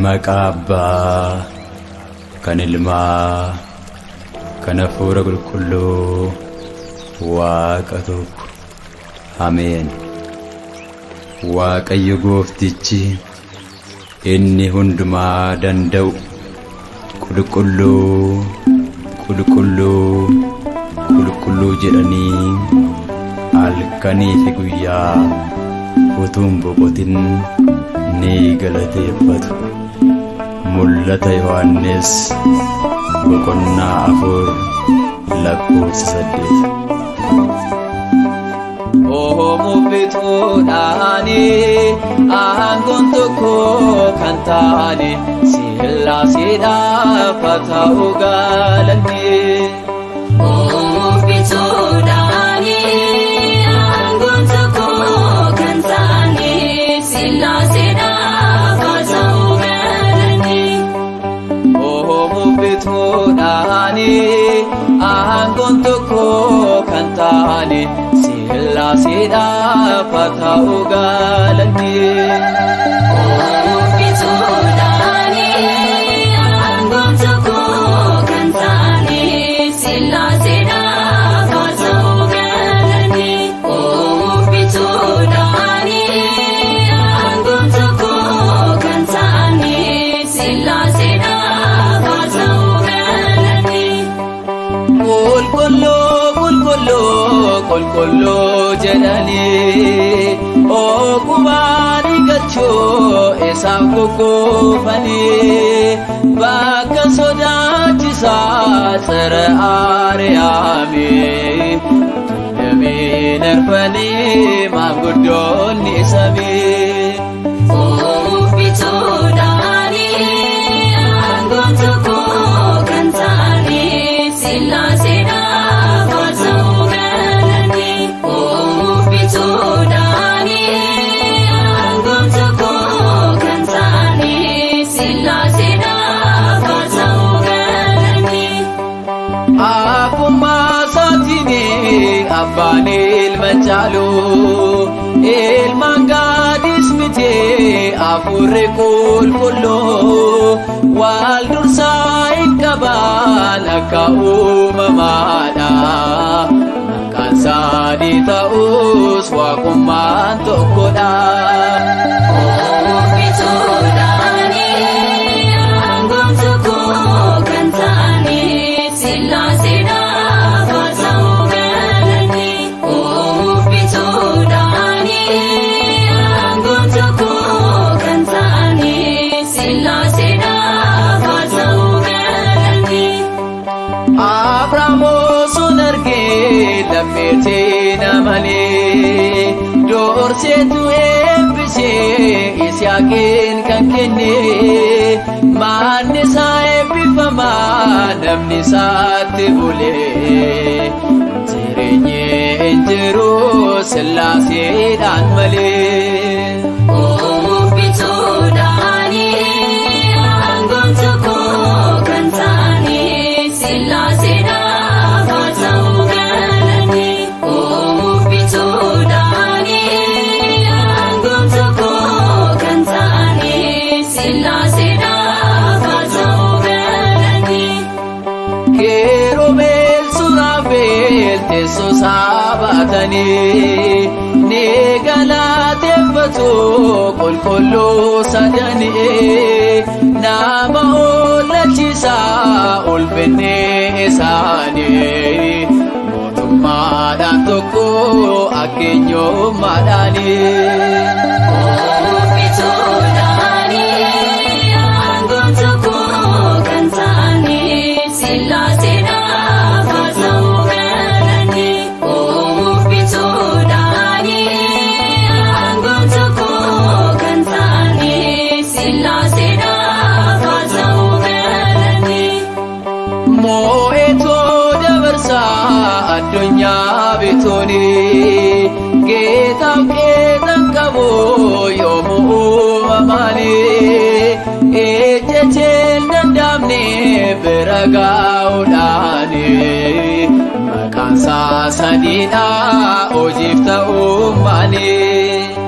Maqaa Abbaa kan Ilmaa kan Hafuura Qulqulluu Waaqa tokko. Ameen. Waaqayyo gooftichi inni hundumaa danda'u qulqulluu qulqulluu qulqulluu jedhanii halkanii fi guyyaa utuu hin boqotin ni galateeffatu. Mul'ata Yohaannis boqonnaa 4 lakkoofsa 8. Oomuufituudhaani aangoon tokko kan taane Sillaaseedhaaf haa ta'u galanni. Oomuufituudhaani aangoon tokko kan taane Sillaaseedhaaf haa ta'u galanni. Oomuufituudhaani aangoon tokko kan taane Sillaaseedhaaf haa ta'u galanni. Oomuufituudhaani aangoon tokko kan taane Sillaaseedhaaf haa ta'u galanni. Oomuufituudhaani aangoon tokko kan taane Sillaaseedhaaf haa ta'u galanni. Qulqulluu qulqulluu qulqulluu jedhanii ogummaan galchuu isaan kukkufanii bakka sodaachisaa tsara Aariyaamii dameen arfanii maanguddoonni samii. Oomuufituudhaani aangoon tokko kan taane Sillaaseedhaaf haa ta'u galanni. Oomuufituudhaani aangoon tokko kan taane Sillaaseedhaaf haa ta'u galanni. Akkuma isaatiin abbaan ilma caalu ilmaan gaadis miti hafuurri qulqulluu wal dursaa hin qaban akka uumamaadha. Maqaan isaanii ta'us waaqummaan tokkodha. Oomuufituudhaani aangoon tokko kan taane Sillaaseedhaaf haa ta'u galanni. Oomuufituudhaani aangoon tokko kan taane Sillaaseedhaaf haa ta'u galanni. Abrahaam osoo argee lammeetiin amalee doorseetu eebbisee Isiyaaqiin kan kenne manni isaa eebbifamaa namni isaatti bulee jireenyi hin jiru Sillaaseedhaan malee. Oomuufituudhaani aangoon tokko kan taane Sillaaseedhaaf haa ta'u galanni. Oomuufituudhaani aangoon tokko kan taane Sillaaseedhaaf haa ta'u galanni. Kiirubeel Suraafeel teessoo isaa baatanii ni galateeffatu qulqulluu sadanii nama oolchisaa ulfinni isaanii mootummaadhaan tokko akkeenyummaadhaanii. Oomuufituudhaani aangoon tokko kan taane Sillaaseedhaaf haa ta'u galanni. Oomuufituudhaani aangoon tokko kan taane Sillaaseedhaaf haa ta'u galanni. Moo'eetoo dabarsaa addunyaa bituuni geetaaf qeexan qabu yoomuu uumamaani ejjecheen danda'amne bira gaa'uudhaani maqaan Maqaansaa sadiidha hojiif ta'uu maali.